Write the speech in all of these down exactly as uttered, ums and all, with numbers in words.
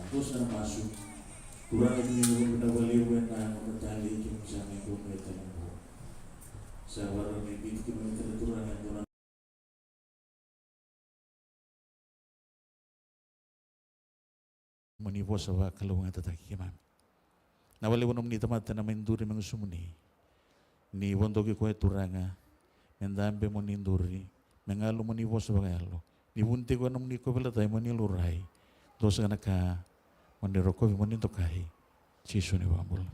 Dou sa na masu. Turaga, kemuni na vakalevu ena noda talei, kemuni sa mai donu e tale na bua. Sa vakarau ni biuti kemuni tale, Turaga, e dua na Mo ni vosa vakalougatataki keimami. Na vakalevu nomuni tamata na mai duri me gusumuni. Ni vodoki koya, Turaga, me dabe mo ni duri, me galu mo ni vosa vakayalo. Ni vunitaki koya nomuni kauveilatai mo ni laurai. Dua saka na ka mo ni rokovi mo ni dokai. Jisu na iVakabula.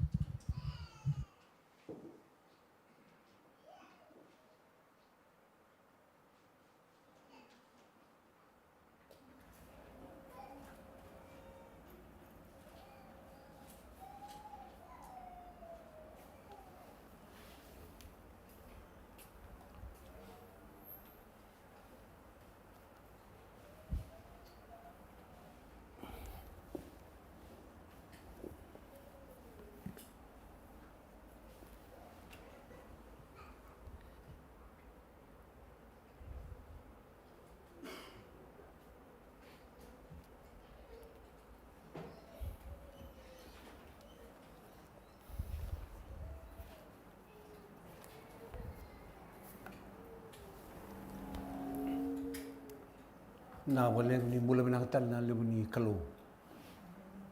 Na vakalevu ni bula vinaka tale na levu ni Kalou.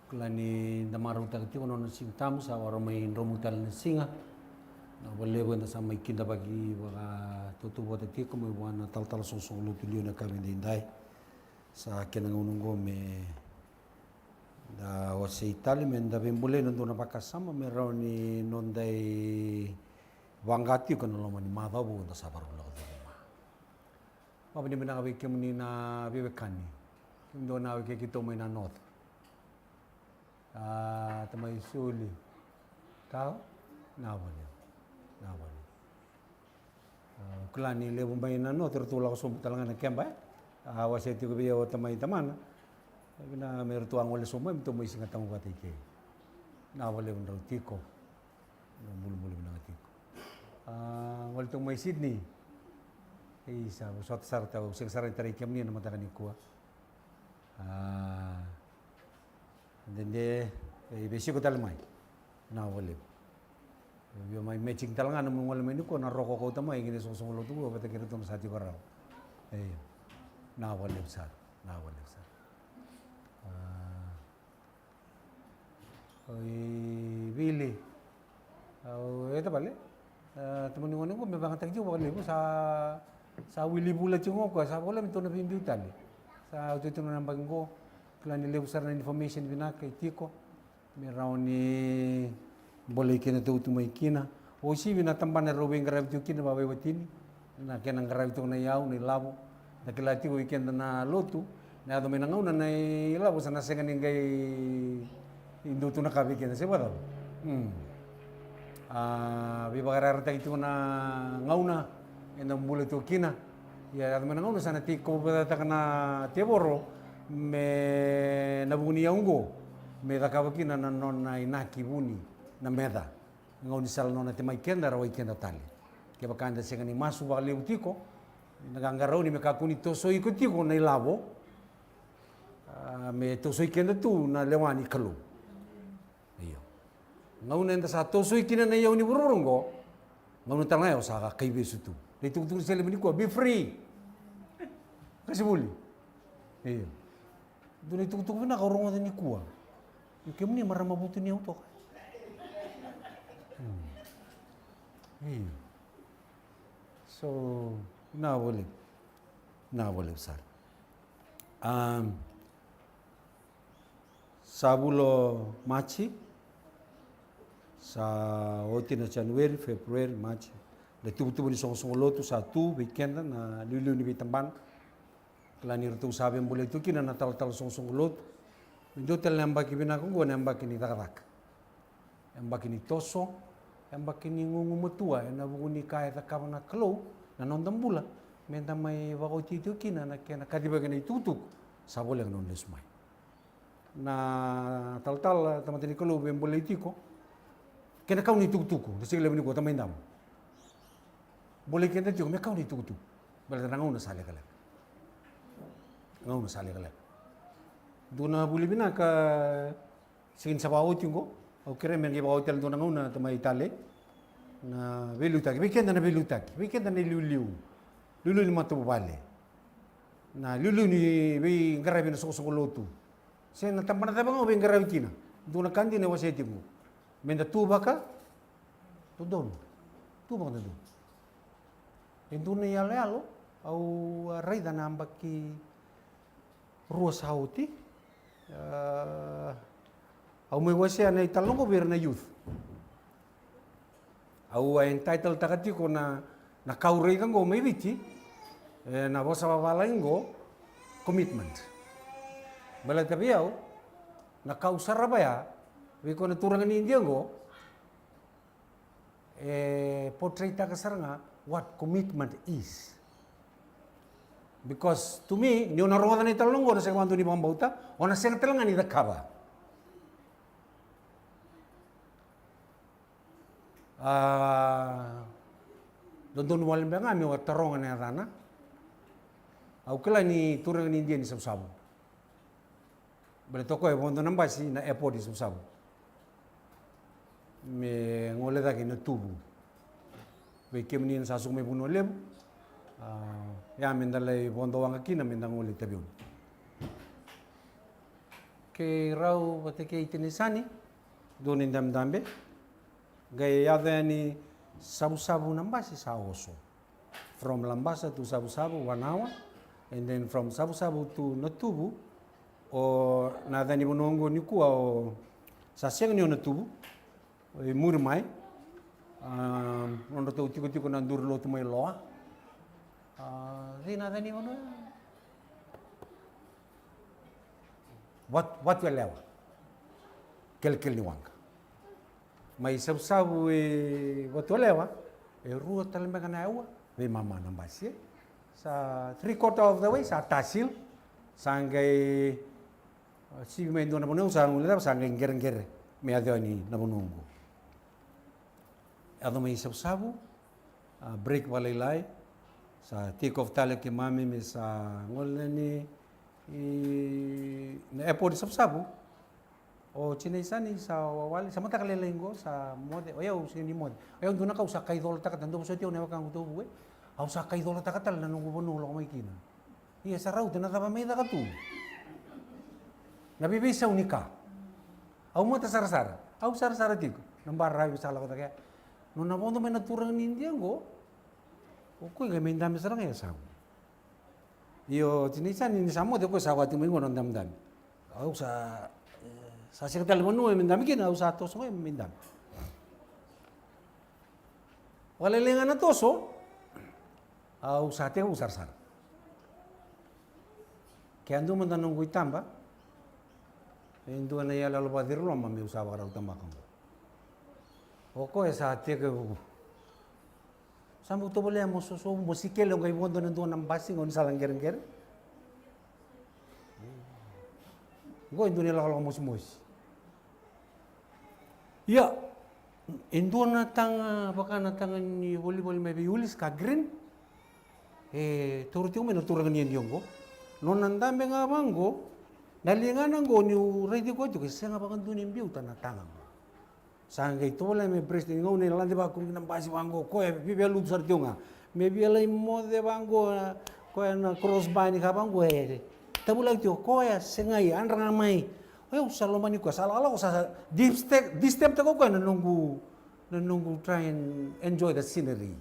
Kila ni da marautaka tiko na nona siga tabu, sa vakarau mai dromu tale na siga. Na vakalevu eda sa mai kidavaki vakatautauvata tiko mai vua na talatala soqosoqo lotu liu ena yakavi edaidai. Sa kena gauna oqo me da wasei tale, me da veibolei na dua na vakasama me rawa ni noda ivaqa tiko ena loma ni macawa vou eda sa vakarau lako curuma. Vakavinavinaka vei kemuni na veiwekani. Kemudou na wekai keitou mai na North. A, tamai Suli. Kau? Na vale. Na vale. A, kila ni levu mai na North, ratou lako sobu tale ga na keba, e? A, wasea tiko vei au o tamai tamana. Vina me ratou a gole sobu mai, me tou mai siga tamu vata i ke. Na vale, drau tiko. Na bulubulu vinaka tiko. A, gole tou mai Sydney. Isa, vosota sara tau, sega sara ni tarai kemuni ena mataka nikua. A, dede, e, veisiko tale mai. Na vale. Via mai matching tale ga na nomu gole mai nikua, na roko kauta mai ki na soqosoqo lotu vou, vata kei ratou na sa tiko rawa. Io. Na vale sara, na vale sara. A, Oi, Vili. Au, e tavale. A, tamani gone qo me vagataki tiko vakalevu, sa, sa wili vula tiko qo, sa voleka me tou na veibiu tale. Sa oti oti na yabaki qo, kila ni levu sara na information vinaka e tiko. Me rawa ni bolei keda tu mai kina. O sivi na tabana e rau veiqaravi tiko kina vakaveiwatini. Na kena qaravi tiko na iyau, na ilavo. Da kila tiko i keda na lotu, na yaco mai na gauna na ilavo sa na sega ni qai dua tu na ka vei keda, se vakacava? Mm. A, veivakarayarayaraki tiko na gauna eda bula tiko kina. Ia yaco mai na gauna sa na tiko vakacataka na tevoro me na vuku ni iyau oqo me cakava kina na nona inaki vuni na meca. Gaunisala nona temaki keda, rawai keda tale. Kevaka eda sega ni masu vakalevu tiko, na qaqarauni me kakua ni tosoi iko tiko na ilavo, a, me tosoi keda tu na lewa ni Kalou. Io. Gauna eda sa tosoi kina na iyau ni vuravura oqo, gauna tale ga ya o sa kaivesu tu. Na itukutuku ni sele mai nikua, be free. Kasi vuli. Io. Dua na itukutuku vinaka au rogoca nikua. Io, kemuni marama vutuniyau toka. Hmm. Io. So, na vale. Na vale sara. Um, sa vula o Maji, sa oti na January, February, Maji. Na tuvatuva ni soqosoqo lotu sa tu vei keda na liuliu ni veitabana. Kila ni ratou sa veibolei tu kina na talatala soqosoqo lotu. Me dua tale na yabaki vinaka oqo na yabaki ni cakacaka. Yabaki ni toso, yabaki ni gugumatua, ena vuku ni ka e cakava na Kalou, na noda bula, me da mai vakaotioti kina na kena kacivaki na itukutuku, sa voleka na nona lesu mai. Na talatala, tamata ni Kalou, veibolei tiko, kena kau na itukutuku, na siga levu nikua, tamai Damu. Bolei keda tiko, me kau na itukutuku. Baleta na gauna sa lekaleka. Gauna sa lekaleka. Dua na vuli vinaka, sega ni sa vakaoti oqo. Au kerea me qai vakaoti tale dua na gauna, tamai Tale. Na veiliutaki, vei keda na veiliutaki, vei keda na iliuliu. Liuliu ni matavuvale. Na liuliu ni veiqaravi na soqosoqo lotu. Se na tabana cava ga o veiqaravi kina. Dua na ka dina e wasea tiko. Meda tu vaka dodonu. Tu vaka dodonu. E dua na iyaloyalo, au a raica na yabaki rua sa oti. A, au mai wasea na italanoa oqo vei ira na youth. Au a entitle taka tiko na, na ka au raica oqo mai Viti, e, na vosa vavalagi oqo, commitment. Baleta vei au, na ka au sarava ya, vei koya na turaga ni Idia oqo, e portray taka sara ga what commitment is. Because to me, ni o na rogoca na italanoa oqo, o na sega vakadua ni vakabauta, o na sega tale ga ni cakava. A, dodonu wale beka ga meu a taroga na yacana. Au kila ni turaga ni Idia ni Savusavu. Baleta o koya e vodo na basi na airport i Savusavu me gole cake i Natuvu. Vei kemuni na sa sucu mai Vanua Levu, a, ya meda lai vodo waqa kina meda gole i Taveuni. Kei rau vata kei Tinisani, dua na idabedabe. Qai yaco yani Savusavu na basi sa oso. From Labasa to Savusavu, one hour. And then from Savusavu to Natuvu, o na yaca ni vanua oqo nikua o, sa sega ni o Natuvu, o i muri mai. A, nodratou tikotiko na duru lotu mai Loa. A, cei na yaca ni vanua? Vat-, Vatuelewa. Kelekele ni waqa. Mai Savusavu i Vatuelewa, e rua tale beka na aua, veimama na basi, e. Sa three quarter of the way, sa tasil, sa qai, a, sivi mai dua na vanua, sa gole cava, sa qai qereqere me yaco yani na vanua oqo. Yaco mai Savusavu, a, break vakalailai, sa take off tale keimami me sa gole yani i na airport i Savusavu. O Tinisani sa wawale, sa mataka lailai oqo, sa moce, o yau sega ni moce. O yau dua na ka au sa kaicolotaka, dau vosoti au na wekaqu tauvuku, e. Au sa kaicolotaka tale na noqu vanua au lako mai kina. Ia sa rauta na cava mai caka tu. Na veiveisau ni ka. Au mata sarasara. Au sarasara tiko. Na baravi sa lako cake. Nona vodo mai na turaga ni Idia oqo. O koya qai mai dabe sara ga e yasau. Io, Tinisani ni sa moce o koya sa vati mai qo na dabedabe. Au sa, e, sa sega tale vanua me dabe kina, au sa toso ga me dabe. Vakalailai ga na toso, au sa tekivu sarasara. Ke a dua mada noqu itaba, e dua na iyaloyalo vakaciriloma meu sa vakarau tabaka oqo. O koya sa tekivu. Sa bau tovolea mo soso, mo sikele, o qai vodo na dua na basi, qo ni sala qereqere. Qo e dua na ilakolako mosimosi. Ia, e dua na taga, vaka na taga ni volivoli mai vei Ulis ka green. E taura tiko mai na turaga ni Idia oqo. Nona dabe ga vaqo, na ligana oqo niu raici koya tiko, e sega vakadua ni biuta na taga oqo. Sa qai tovolea me president, gauna e lade vaqo ki na basi vaqo, koya via lutu sara tiko ga. Me via lai moce vaqo, koya na cross bar ni ka vaqo, e tavulaki tiko, koya segai, yadra ga mai. O yau sa lomani koya, sa lakolako, sa, sa disturb, disturb taka o koya na noqu, na noqu try and enjoy the scenery.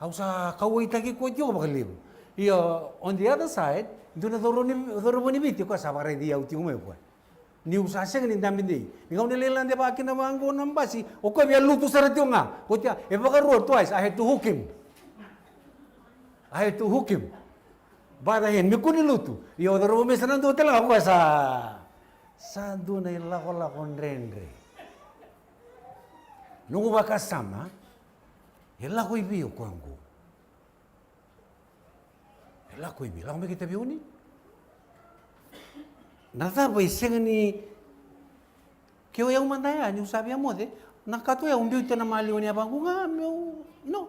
Au sa kauwaitaki koya tiko vakalevu. Ia, on the other side, dua na cauravou ni, cauravou ni Viti, koya sa vakaraici au tiko mai o koya. Niu sa sega ni dabe dei. Ni gauna e lai lade vaka kina vaqo na basi, o koya via lutu sara tiko ga. Oti ya, e vakarua, twice, I had to hook him. I had to hook him by the hand. Me kua ni lutu. Ia o cauravou mai sa na dua tale ga, o koya sa, sa dua na ilakolako dredre. Noqu vakasama, e lako i vei o koya oqo? E lako i vei? Lako mai ki Taveuni? Na cava e sega ni, ke o yau mada ya, niu sa via moce, na ka tu ya, au biuta na maliwa ni yavaqu ga, meu, no.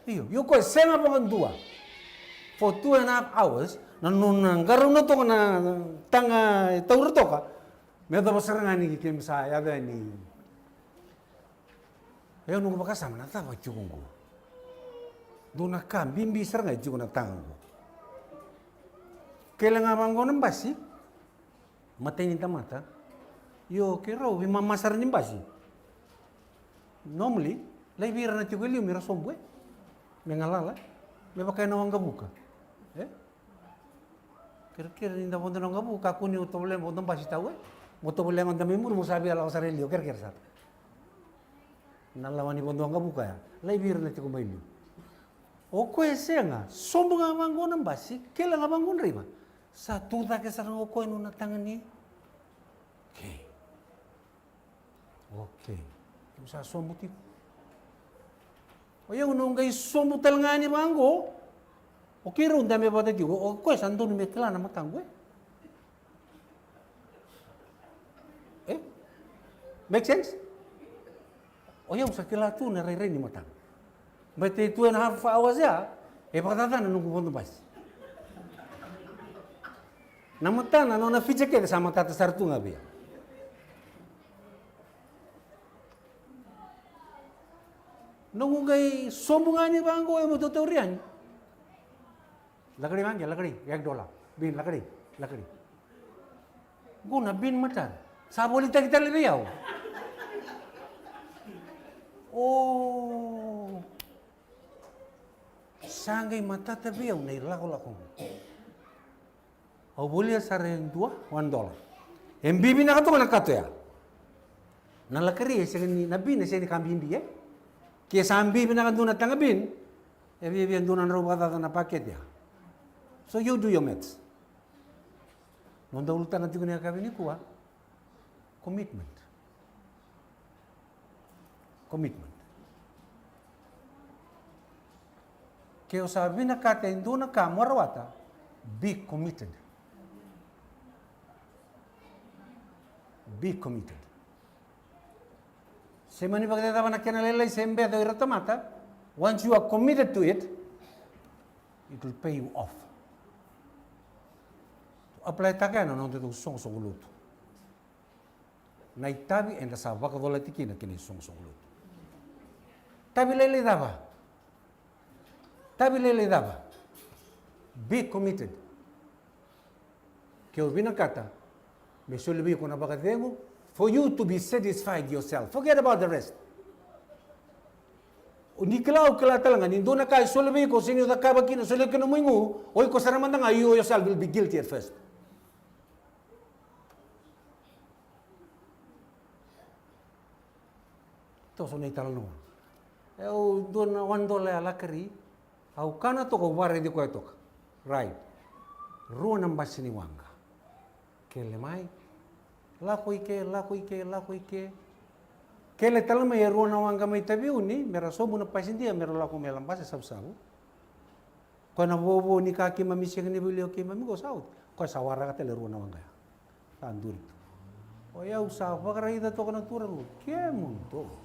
Io, io, koya sega vakadua. For two and a half hours, na nona qarauna toka na taga e taura toka. Me yacova sara ga ni keimami sa yaco yani. Ia noqu vakasama, na cava tiko qo? Dua na ka bibi sara ga e tiko na taga qo. Kele ga vaqo na basi. Matai ni tamata. Io, keirau veimama sara ni basi. Normally, laivi ira na tiko e liu me ra sobu, e, me galala, me vaka ena waqavuka. E? Kerekere ni da vodo na waqavuka, kakua ni o tovolea mo vodo basi tau, e. Mo tovolea mada mai muri, mo sa via lako sara e liu, kerekere sara. Na lawa ni vodo waqavuka ya, laivi ira na tiko mai liu. O koya e sega, sobu ga vaqo na basi, kele ga vaqo draiva. Sa tu cake sara ga o koya nona taga ni. Okay. Okay. Keimami sa sobu tiko. O yau na qai sobu tale ga yani vaqo. O keirau dabe vata tiko. O koya sa donu me kila na mataqu, e. E? Make sense? O yau sa kila tu na rairai ni matana. Baleta e two and a half hours ya, e vakacacana noqu vodo basi. Na matana, nona feature kece sa matata sara tu ga vei au. Noqu qai sobu ga yani vaqo, e, meu tautauri yani. Lako i vaqo, lako i, ek dola. Bin, lako i, lako i. Qo na bin matana. Sa volitaki tale vei au. O. Sa qai matata vei au na ilakolako qo. Au volia sara e dua, one dollar. E bibi vinaka toka na kato ya. Na lakari e sega ni, na bin e sega ni ka bibi, e. Ke sa bibi vinaka dua na taga bin, e viavia dua na drau vakacaca na pakete ya. So you do your maths. Noda ulutaga tiko ni yakavi nikua. Commitment. Commitment. Ke o sa vinakata e dua na ka mo rawata, be committed. Be committed. Se mani vakacava na kena lailai se beci o ira tamata, once you are committed to it, it will pay you off. Apply taka ena noda isoqosoqo lotu. Na itavi eda sa vakacolati kina kei na isoqosoqo lotu. Tavi lailai cava? Tavi lailai cava? Be committed. Ke o vinakata me soli vei iko na vakacegu, for you to be satisfied yourself. Forget about the rest. O ni kila, au kila tale ga ni dua na ka e soli vei iko, se ni o cakava kina, soli kina nomu igu, o iko sara mada ga, you yourself will be guilty at first. Toso na italanoa. E, au dua na one dollar ya lakari. Au kana toka, au vakaraici koya toka. Right. Rua na basi ni waqa. Kele mai. Lako i ke, lako i ke, lako i ke. Kele tale mai e rua na waqa mai Taveuni, me ra sobu na pasidia, me ra lako mai Labasa, Savusavu. Koya na vovo ni ka keimami sega ni veiliu keimami qo sa oti. Koya sa waraka tale rua na waqa ya. Sa duri tu. O yau sa vakaraica toka na turaga, kemudou.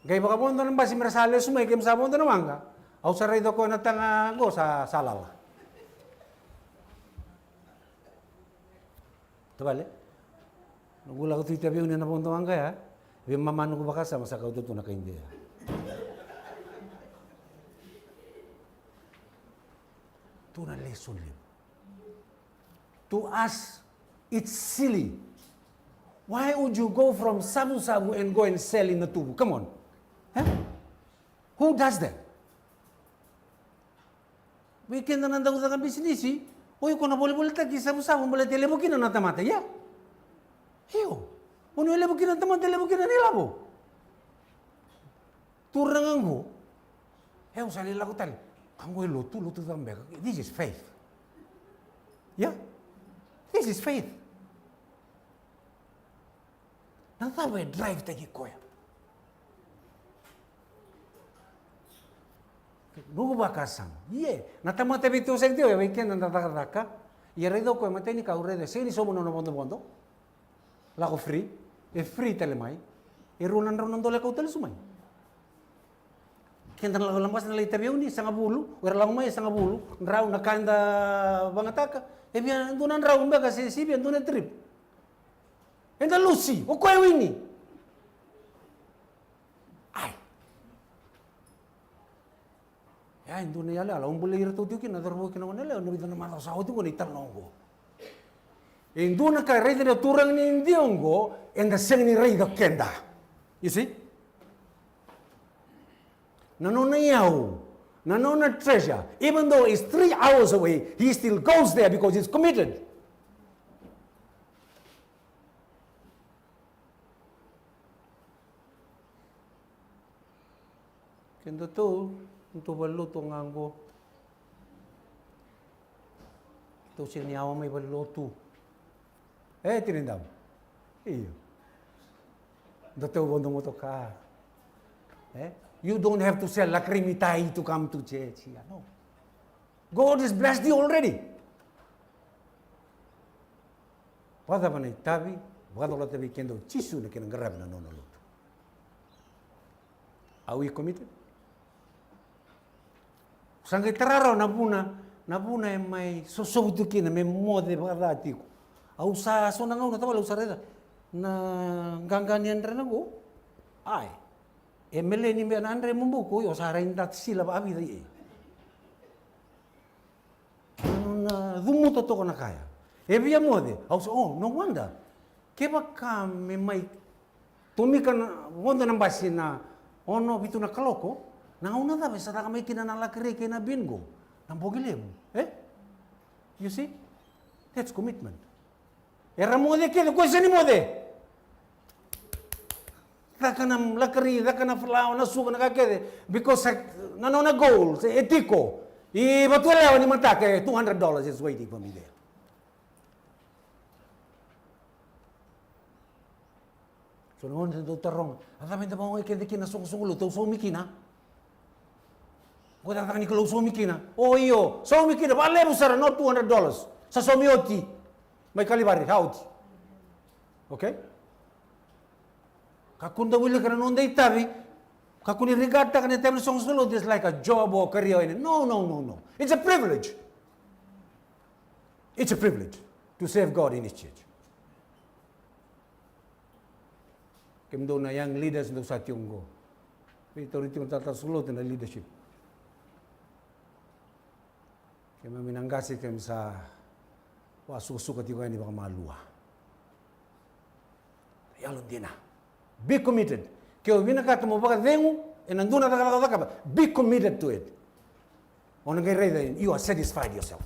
Qai vakavodo na basi me ra sa lesu mai, keimami sa vodo na waqa. Au sa raica koya na taga qo sa, sa lala. Tavale. Noqu lako tu i Taveuni ena vodo waqa ya. Veimama noqu vakasama sa kauta tu na kai Idia. Tu na lesoni levu. To us, it's silly. Why would you go from Savusavu and go and sell in Natuvu? Come on. Eh? Who does that? Vei keda na dau caka bisinisi, o iko na volivolitaki Savusavu baleta e levu kina na tamata, ia? Io. O ni levu kina na tamata, e levu kina na ilavo. Turaga qo, e, au sa lai lako tale. Ka qo e lotu, lotu cava beka? This is faith. Ia? This is faith. Na cava e drive taki koya? Noqu vakasama. Ia, na tamata veitosoyaki tiko ya vei keda na cakacaka. Ia raica o koya, matai ni ka au raica, sega ni sobu na nona vodovodo. Lako free, e free tale mai. E rua na drau na dola e kau tale su mai. Keda na lako Labasa na lai taveuni, sagavulu, o ira lako mai sagavulu, drau na ka eda vagataka, e via dua na drau beka se sivia dua na trip. Eda lusi, o koya wini. Ai. Ia, e dua na iyaloyalo au bolei iratou tiko kina na cauravou kei na goneyalewa ena vica na macawa sa oti oqo na italanoa oqo. E dua na ka e raica na turaga ni Idia oqo, eda sega ni raica o keda. You see? Na nona iyau, na nona treasure, even though it's three hours away, he still goes there because he's committed. Kedatou, datou valenilotu ga oqo. Datou sega ni yawa mai valenilotu. E, Tinidavu. Io. Datou vodo motoka. E? You don't have to sell lakari mitai to come to church. Ia, no. God has blessed you already. Vakacava na itavi vakacolata vei keda o Jisu na kena qaravi na nona lotu? Are we committed? Sa qai tara rawa na vuna, na vuna e mai sosovu tu kina me moce vakaca tiko. Au sa so na gauna tavale au sa raica na qaqa ni yadra na qo. Ai. E meleni beka na yadra e mubuku, io sa rai dati sila vakavica i e. Na nona cumuta toka na kaya. E via moce, au sa, oh, no wonder. Kevaka me mai tomika na vodo na basi na ono, vitu na kaloko, na gauna cava e sa caka mai kina na lakari kei na bingo? Na bogi levu, e? You see? That's commitment. Era moce kece, koya sega ni moce. Caka na lakari, caka na falawa, na suka, na ka kece. Because sa, na nona goal, sa e tiko. I Vatualewa ni mataka, e two hundred dollars is waiting for me there. So na gauna dau taroga, a cava eda vakaogai kece kina na soqosoqo lotu, au saumi kina. Qo cakacaka ni Kalou, saumi kina. O io, saumi kina, vakalevu sara, not two hundred dollars. Sa saumi oti. Mai Kalivari, sa oti. Okay? Kakua ni da wilika na noda itavi. Kakua ni regard-taka na itavi ni soqosoqo lotu, it's like a job or career. No, no, no, no. It's a privilege. It's a privilege to serve God in His church. Kemudou na young leaders dou sa tiko qo. Veitauri tiko na talatala soqosoqo lotu na leadership. Keimami na qase keimami sa vakasukasuka tiko yani vakamalua. Yalodina. Be committed. Ke o vinakata mo vakacegu ena dua na cakacaka o cakava, be committed to it. O na qai raica you are satisfied yourself.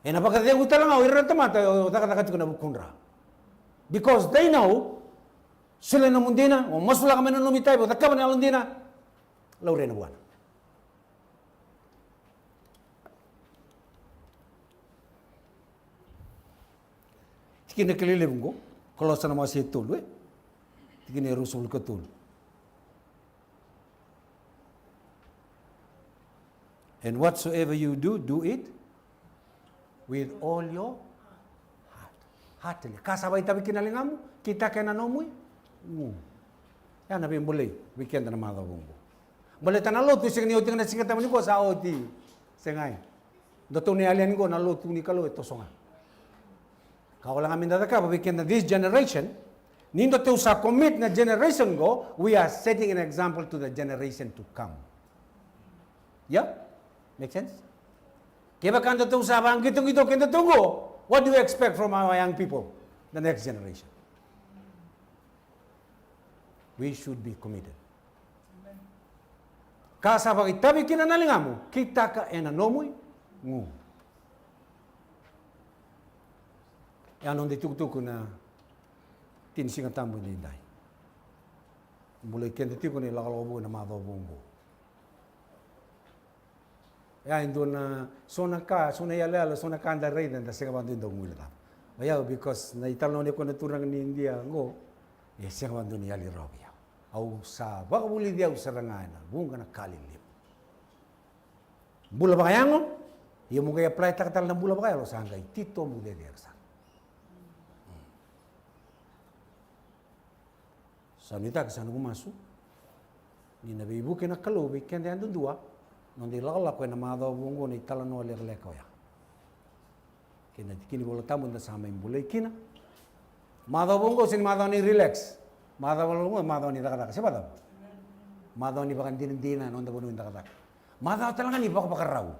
Ena vakacegu tale ga o ira na tamata o cakacaka tiko na vukudra. Because they know, solia na nomu dina, o masulaka mai na nomu itavi, o cakava na yalodina, laurai na vuana. Tikina kilai levu qo, Kolosa na wase e tolu, e? Tikina e ruasagavulu ka tolu. And whatsoever you do, do it with all your heart. Heartily. Ka sa vakaitavi kina na ligamu, kitaka ena nomu igu. Ya na veibolei vei keda na macawa oqo. Baleta na lotu e sega ni oti ga na Siga Tabu nikua sa oti. Segai. Datou na yali yani qo na lotu ni Kalou e toso ga. Ka wale ga meda cakava vei keda this generation. Ni datou sa commit na generation qo, we are setting an example to the generation to come. Yeah? Make sense? Kevaka datou sa vaqitoqito kedatou qo, what do you expect from our young people, the next generation? We should be committed. Ka sa vakaitavi kina na ligamu, kitaka ena nomu igu. E a noda itukutuku na tini Siga Tabu edaidai. Bulai keda tiko na ilakolako vou ena macawa vou oqo. Ia, e dua na, so na ka, so na iyaloyalo, so na ka da raica, da sega vakadua ni da guilecava. O yau, because na italanoa ni koya na turaga ni Idia oqo, e sega vakadua ni yali rawa vei au. Au sa vakavulici au sara ga ena vuqa na ka lelevu. Bula vakayago, ia mo qai apply-taka tale na bula vakayalo, sa qai titobu cecere sara. Sa nuitaki, sa noqu masu. Ni na veivuke na Kalou vei keda yadudua, noda ilakolako ena macawa vou oqo na italanoa lekaleka oya. Kei na tikina iVolatabu eda sa mai bulai kina. Macawa vou oqo sega ni macawa ni relax. Macawa vou oqo macawa ni cakacaka. Se vakacava? Macawa ni vakadinadina ena noda vanua ni cakacaka. Macawa tale ga ni vakavakarau.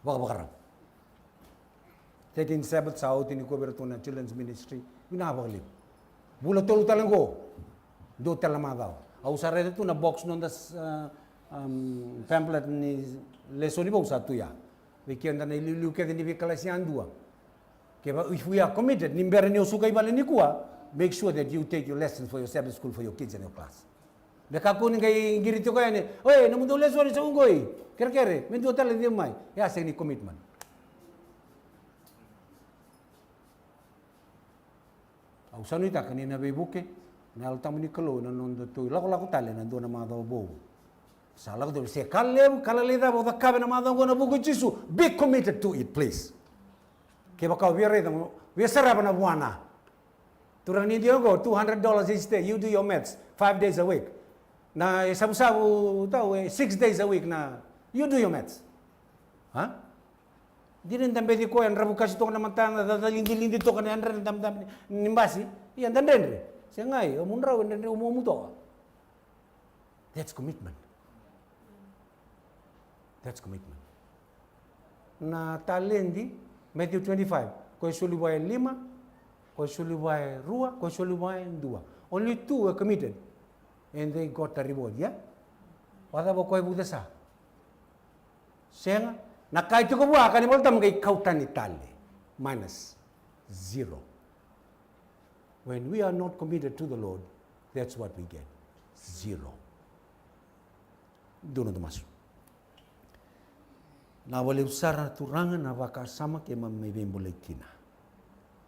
Vakavakarau. Thirteen Sabbath sa oti nikua vei iratou na Children's Ministry. Vinaka vakalevu. Vula tolu tale oqo. Dua tale na macawa. Au sa raica tu na box noda, uh, um, pamphlet ni lesoni vou sa tu ya. Vei keda na iliuliu kece ni veikalasi yadua. Kevaka, if we are committed, ni bera ni o suka i vale nikua, make sure that you take your lessons for your Sabbath school for your kids and your class. Me kakua ni qai qiri tiko yani, "Oi, nomudou lesoni sa oqo i. Kerekere, me dua tale ni mai." E a sega ni commitment. Au sa nuitaka ni na veivuke na Yalo Tabu ni Kalou ena nodatou ilakolako tale ena dua na macawa vou. Sa lako tale, se ka levu, ka lalai cava o cakava ena macawa oqo ena vuku i Jisu, be committed to it, please. Kevaka o via raica, o via sarava na vuana. Turaga ni Idia oqo, two hundred dollars each day, you do your maths, five days a week. Na e savusavu tau e six days a week na, you do your maths. Ha? Dina ni da beci koya, dravu kasi toka na matana, cacalidilidi toka na yadra, na dabedabe ni, ni basi. Ia da dredre. Segai, o mudrau e dredre, o mumu toka. That's commitment. That's commitment. Na taledi, Matthew twenty-five, ko e soli vua e lima, ko e soli vua e rua, ko e soli vua e dua. Only two were committed. And they got the reward, yeah? Vakacava ko e vucesa? Sega. Na ka e tiko vua, ka ni volatabu qai kau tani tale. Minus. Zero. When we are not committed to the Lord, that's what we get. Zero. Dua na masu. Na vakalevu sara Turaga na vakasama keimami mai veibulai kina.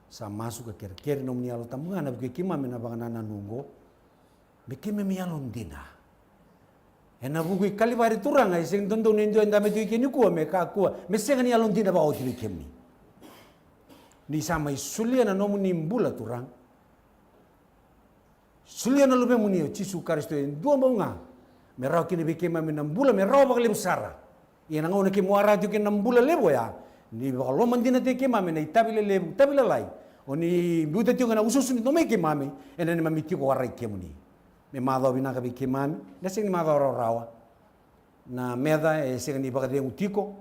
Sa masu ka kerekere nomuni Yalo Tabu ga na vukei keimami na vakanananu oqo. Me keimami yalodina. Ena vuku i Kalivari Turaga, e sega ni dodonu e dua e dabe tu i ke nikua me kakua, me sega ni yalodina vakaoti vei kemuni. Ni sa mai solia na nomuni bula Turaga. Solia na Luvemuni o Jisu Karisito e dua bau ga. Me rawa kina vei keimami na bula, me rawa vakalevu sara. Ia na gauna keimami waraka tiko kina na bula levu oya, ni vakalomadinataki keimami ena itavi lelevu, itavi lalai. O ni biuta tiko ena usuusu ni domoi keimami, ena neimami tiko waraki kemuni. Me macawa vinaka vei keimami, na sega ni macawa rawarawa. Na meca e sega ni vakacegu tiko.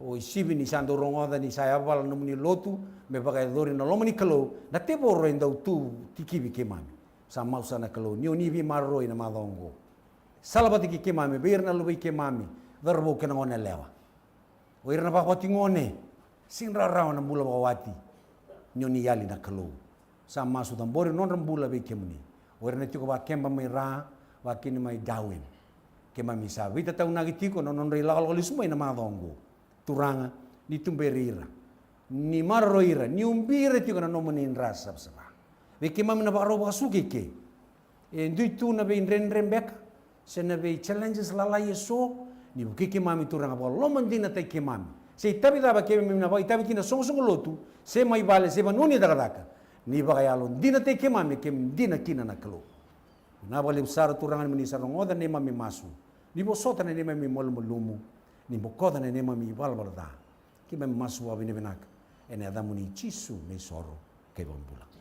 O isivi ni sa dau rogoca ni sa yavala na nomuni lotu, me vakayacori na loma ni Kalou, na tevoro e dau tu tikivi keimami. Sa masu sara na Kalou, ni o ni veimaroroi na macawa oqo. Salavata kei keimami, vei ira na luvei keimami, cauravou kei na goneyalewa. O ira na vakawati gone, sega ni rawarawa na bula vakawati. Ni o ni yali na Kalou. Sa masu cabori nodra bula vei kemuni. O ira na tiko vakeba mai Ra, vakakina mai Darwin. Keimami sa veitataunaki tiko na nodra ilakolako lesu mai na macawa oqo. Turaga, ni tuberi ira. Ni maroroi ira, ni ubi ira tiko na nomuni dra savasava. Vei keimami na vakarau vakasuka i ke. E dui tu na veidredre beka, se na vei challenges lalai eso, ni vukei keimami Turaga, vakalomadinataki keimami. Se itavi cava keimami na vakaitavi kina soqosoqo lotu, se mai vale, se vanua ni cakacaka. Ni vakayalodinataki keimami, keimami dina kina na Kalou. Vinaka vakalevu sara Turaga ni mo ni sa rogoca na neimami masu. Ni vosota na neimami malumalumu. Ni bokoca na neimami ivalavala ca. Keimami masu vakavinavinaka. Ena yacamuni Jisu na iSoro kei Vakabula.